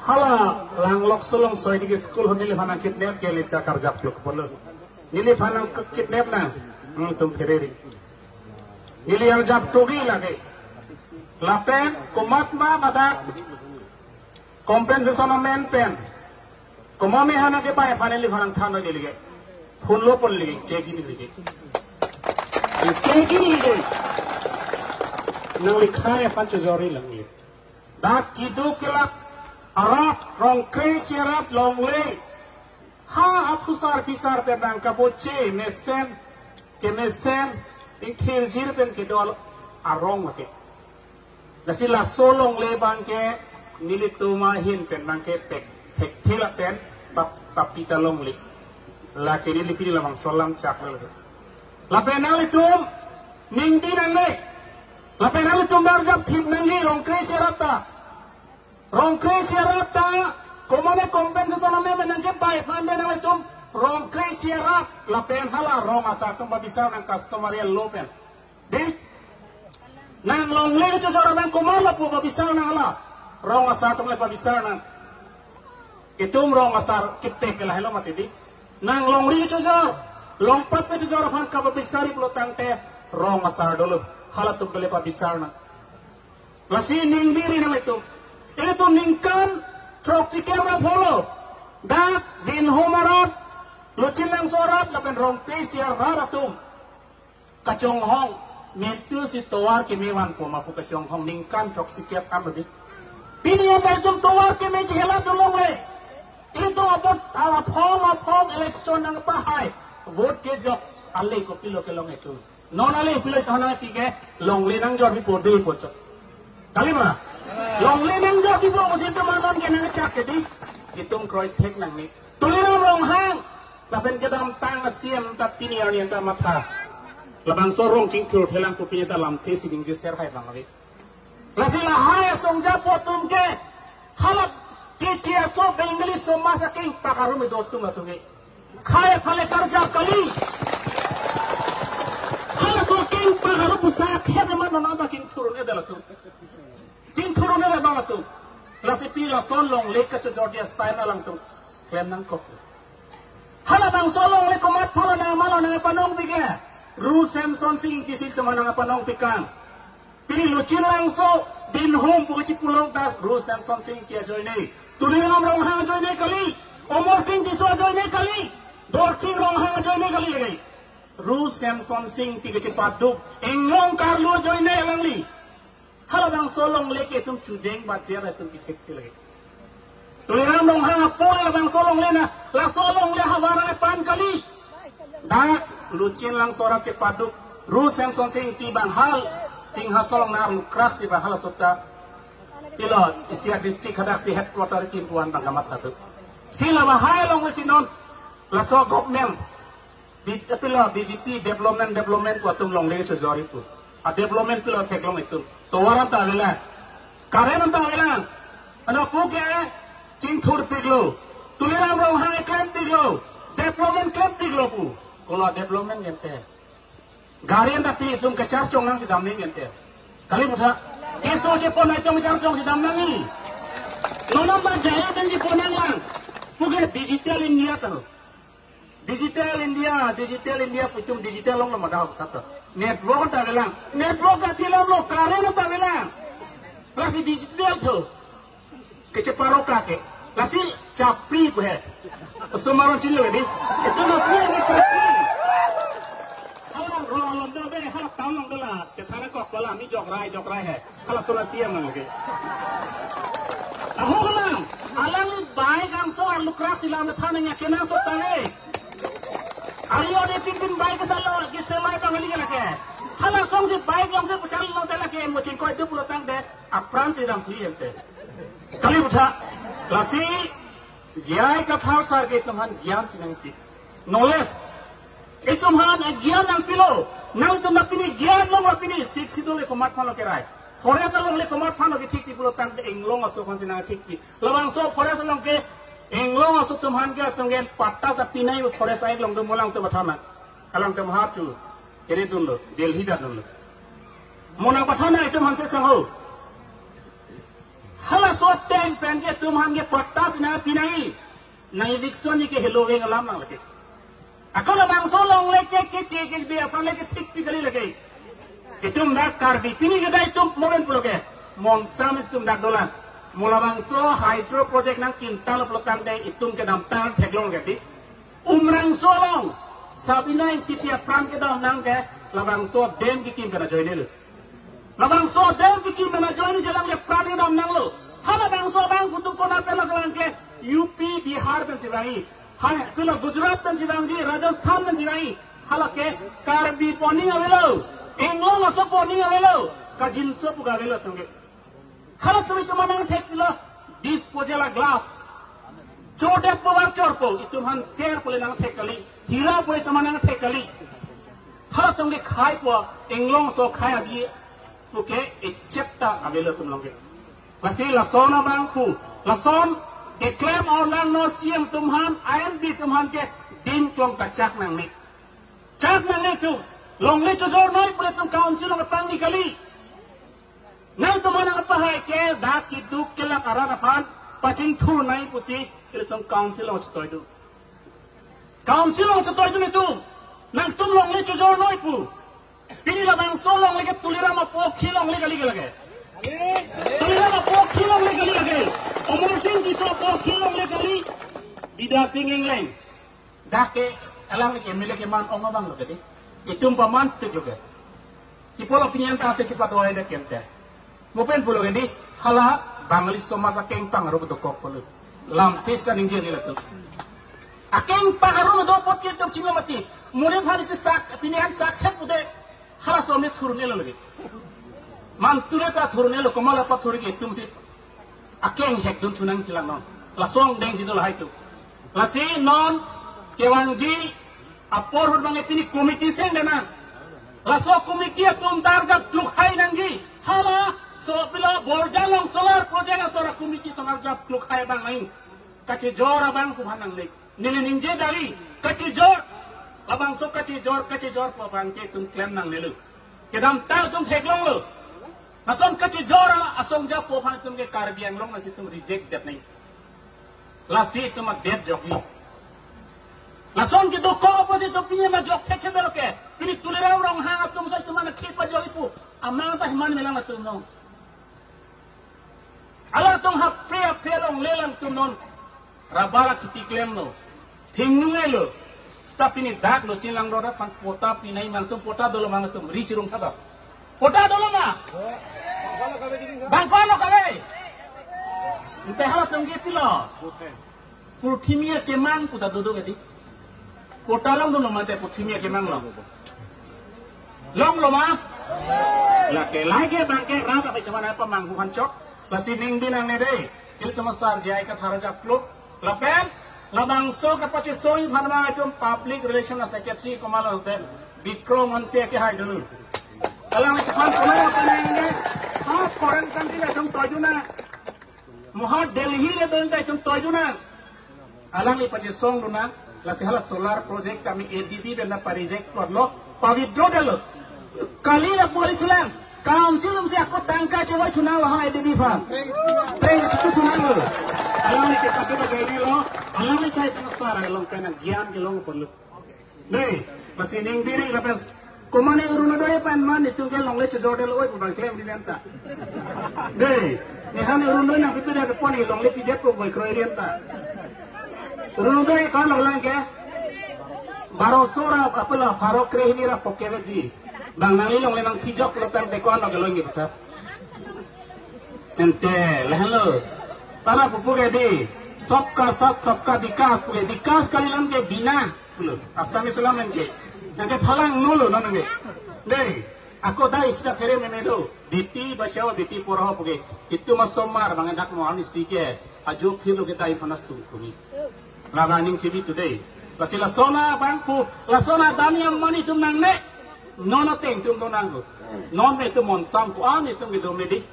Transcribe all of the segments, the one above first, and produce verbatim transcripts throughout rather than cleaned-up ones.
Hala Langlokso Longso Aidi ke school ahut neliphan nang kidnap ke lita karjap lok polo. Neliphan nang kidnap nang. Hmm, tum phereri. Neli arjap togi lake. Lapen komat ma madak compensation amen pen. Komat me hana ke pai aphan neliphan nang than neli ke. Phone lo pon leke, cheki leke. Cheki leke. Nangli khei aphan chojorji lang le. Dak keduk kelak arat Rongkre Cherap longle. Ha aphusar phisar pen nang kaboche mesen, kemesen, ingthirjir pen kedo arong lake. Lasi laso longle abang ke nelitum ahin pen nang kepek thekthe lapen pap-, papita longle. Lake neli pini labangso alam chak lake. Lapen nanglitum ningdi nangne. Lapen nanglitum arjap thip nangji Rongkre Cherap ta. Rongkre Cherap ta, komat compensation amen nang kepai aphan pen nanglitum Rongkre Cherap lapen hala rong asar atum pabisar nang customary law pen. Dei, nang longle chojor abang komat lapu pabisar nang hala rong asar atum le pabisar nang. Itum rong asar kepek ke lahelo mati dei. Nang longri chojor, longpat ke chojor aphan kapabisarji pulo tangte rong asar dolo. Halatum ke le pabisar nang. Lasi ningdiri nanglitum. Itum ningkan throksikep ra phongo. Dak Binhum arat, Luchinlangso arat, lapen Rongkre Cherap arat atum kachonghong, mentu si tovar keme vanpo ma pu kachonghong ningkan throksikep an lo dei. Pini an ta itum tovar keme chihela dun longle. Itum apot aphong aphong election nang pahai. Vote kejok ale kopilo kelong itum. Non ale pilo itum nangpi ke longle nangjor pipo dei pu chot. Kali ma? Longle nangjor pipo pusi itum anon ke nangchak ke dei. Itum kroi thek nangne. Tuliram Ronghang. Lapen kedamtang a-C M ta pini arni ta matha. Labangso rong chingthur thelang pu pini ta lamthe si ningjeser hai abang ave. Lasi lahai asong japo atum ke hala kiti aso Bengali somaj akengpak arum do atum atum ke. Khei aphan le karjap kali. Halaso akengpak arum pusa khep eman non anta chingthur un-e det atum. Chingthur un-e det abang atum. Lasi pini lason longle kachojorji asai alangtum klem nangkok. Halabangso longle komat aphan lo nang ma lo nang panongpi ke. Ru Semsonsing Ingti si itum nang panongpi kang. Pini Luchinlangso Binhum pu kachipu along ta Ru Semsonsing Ingti ajoine. Tuliram Ronghang ajoine kali. Amarsing Tisso ajoine kali. Dorsing Ronghang ajoine kali lake. Ru Semsonsing Ingti kachipaduk. Englong Karlu ajoine alangli. Halabangso longle ke itum chujeng bajer itum pi thekthe lake. Tuliram Ronghang apo labangso longle na, laso longle havar nangpan kali. Dak Luchinlangso arat chipaduk, Ru Semsonsing Ingti abang hal, Singhason along nar lukrak si abang halaso ta. Pilo, isi a-district hadak si headquarter kimpuan abang kamatha do. Si labahai longle si non, laso government Bi-, pilo B J P development, development pu atum longle chojorji pu. A-development pilo theklong itum. Tovar anta avelang. Current anta avelang. Ano pu ke chingthurpiklo. Tuliram Ronghang klempiklo. Development klempiklo pu. Kolo development gente. Gari anta pi itum kacharchong nang si dam nang gente. Kali puthot. Keso chepon itum kacharchong si dam nangji. Non anta jaya pen chepon nanglang. Pu ke Digital India ta. Digital India, Digital India pu itum digital longlo ma dak kata. Network ta avelang, network ta tilam lo, current ta avelang. Lasi digital tho. Kecheparo kake. Lasi chapri pu he. Osomar aron chinilo di. Itum asli ke chapri. Hala rong along do be, hala town along dola. Chethan nangkok bala, ami jokrai, jokrai he. Hala sula siam nang lake. Ahok lang, alangli bike angso arlukrak si lam than nang ya kenangsot tang e. Ari ode tin tin bike sa lo, ke semai tang ali ke lake. Hala song si bike long si puchal lo te lake, mo chingkoi du pulo tangte, apran ti dam thli ente. Kali puthot, lasi, J I Kathar sir ke itum aphan gyan si nangpi. Knowledge. Itum aphan gyan nangpilo. Nangtum apini gyan long apini Sixth Schedule le komat aphan lo kerai. Forest along le komat aphan lo kethik pi pulo tangte inglong aso aphan si nangthik pi. Labangso forest along ke inglong aso atum aphan ke atum ke patta ta pinai forest ai long do mo alangtum pathan nang. Alangtum har chu. Kere dunlo. Delhi dak dunlo. Mo nangpathan nang itum aphan si sangho. Halaso ateng pen ke itum aphan ke patta si nangpi nangji. Nang eviction ni ke heloveng alam nang lake. Ako labangso along le ke, ke che ke bi aphan le ke thik pi kali lake. Itum dak Karbi pini ke dai itum momen pulo ke. Monsam itum dak dolang. Mo labangso hydro project nangkin tanglo pulo tangte itum kedamtang theklong ke di. Umrangso along, Sabina Engtipi apran kedam nang ke, labangso dam kekim pen ajoine lo. Labangso dam kekim pen ajoine chelang le pran kedam nanglo. Halabangso abang putu kona pen lo kelang ke, U P, Bihar pensi vangji. Hai, pilo Gujarat pensi vangji, Rajasthan pensi vangji. Hala ke, Karbi pu aning avelo. Anglong aso pu aning avelo. Kajinso pu ka avelo tangke. Halatum itum aphan nangthek pilo disposal a glass. Chodet po bar chorpo, itum aphan ser pule nangthek kali. Hira po itum aphan nangthek kali. Halatum ke khei po, Anglong aso khei abi, puke echepta avelo itum along ke. Lasi lason abang pu, lason keklem orlang no C M atum aphan, I M D atum aphan ke dim klong kachak nangne. Chak nangne tu, longle chojor noi pule itum council along pangni kali. Nangtum aphan nangpahai ke dak keduk kelak arat aphan pachingthur nangji pusi ilitum council along chetoidun. Council along chetoidun itum. Nangtum longle chojor noi pu. Pini labangso longle ke Tuliram apokhi longle kali ke lake. Tuliram apokhi longle kali lake. Omor Sing Tisso apokhi longle kali. Bidya Sing Engleng. Dak ke alang ke M L A keman ong abang lo ke di. Itum paman pik lo ke. Ipo lo pinyan ta se chipat wai dak kem te. Mo pen pulo ke di, hala Bangali somaj akeng pang arum dokok pulo. Lampis kan ningje ni latum. Akeng pang arum do apot ke dok chinglo mati. Mure phani ti sak, pinyan sak khep pude. Halaso me thurnelo lagi. Mantu le ta thurnelo, komat le pathur ke itum si. Akeng hekdun chunang hilang non. Lason dengsi do lahai tu. Lasi non kevangji apor hut bang pini committee seng dena. Laso committee atum dar jap tluk hai nangji. Halaso pilo Borjan along solar project asor a committee asor jap tluk hai bang nang. Kachejor abang pu aphan nangle. Neli ningje dari, kachejor. Labangso kachejor, kachejor pu abang ke itum klem nangnelo. Kedamtang itum theklonglo. Lason kachejor a asong japo aphan itum ke Karbi Anglong lasi itum reject det nang. Lasi itum adet joklo. Lason kedokok apotsi itum pini ma jok thekthedetlo ke. Pini Tuliram Ronghang atum sa itum aphan khei pajokji pu. Amang ta heman melang atum no. Alangtum hapre hapre along le alangtum non rubber akheti klemlo. Thingnu elo. Seta pini dak lo chinlang rora pan patta pinai ma, nangtum patta dolo ma, nangtum ri chirung thada. Patta dolo ma? Bang ko-an lo kave? Ante halatum ke pilo. Purthimi akemang pu ta dodo ke di. Patta longdunlo mate purthimi akemang lo. Longlo ma? Lake, lake bang ke rat api teman apa manghu han chok. Lasi ning binang ne de. Ilitum asar jai ka thara jap kluk. Lapen labangso kapachesoi aphan ma itum public relation a secretary komat lo te Bikrom Hanse ke hai dulu. Alang itum aphan komat lo te nang ne. Ha foreign country le itum toidun nang. Mo ha Delhi le don ta itum toidun nang. Alangli pachesongdun nang, lasi hala solar project kami A D B pen ta pa-reject korlo, pa-withdraw detlo. Kali lapu kali thulang, council atumsi ako tangka chowai chunanglo ha A D B aphan. Peng chiku chunanglo. Alangli ke patu ba gaini lo, alangli kai pang sar along kai nang gyan kelong ponlo. Dei, masi ning diri lapen komat ne Orunodoi aphan ma netum ke longle chojor detlo oi pu bang klem di nang ta. Dei, ne han Orunodoi nangpipedet apot ne longle pidet pu boi kroi di nang ta. Orunodoi ko-an lo lang ke? Baro sora apela pharo krehini ra poke ji. Bang nangli longle nangthijok lapen te ko-an lo kelong gitu. Ante, lahenlo. Tara pupu ke di, sabka saath, sabka vikas, puke vikas kalilang ke bina. Pulo, Assamese alam nang ke. Nang ke phalang nolo non nang ke. Dei, ako dai sida phere meme do. Beti bachao, beti padhao puke. Itum asomar bang dak mo ani si ke. Ajo philo ke dai phana sungkuni. Labang ning chibi today. Lasi lason abang pu, lason adani amonit atum nangne. Non ateng atum do nanglo. Non me itum monsam ko-an itum kedo me di.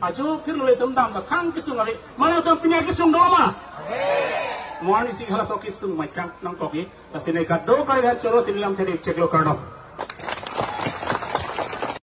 Ajo philo le itum dam ta thang kesung ave. Mane itum pini kesung do ma? Mo ani si halaso kesung machang nangkok ke. Lasi ne kadokave choro si lam chari cheklo kardom.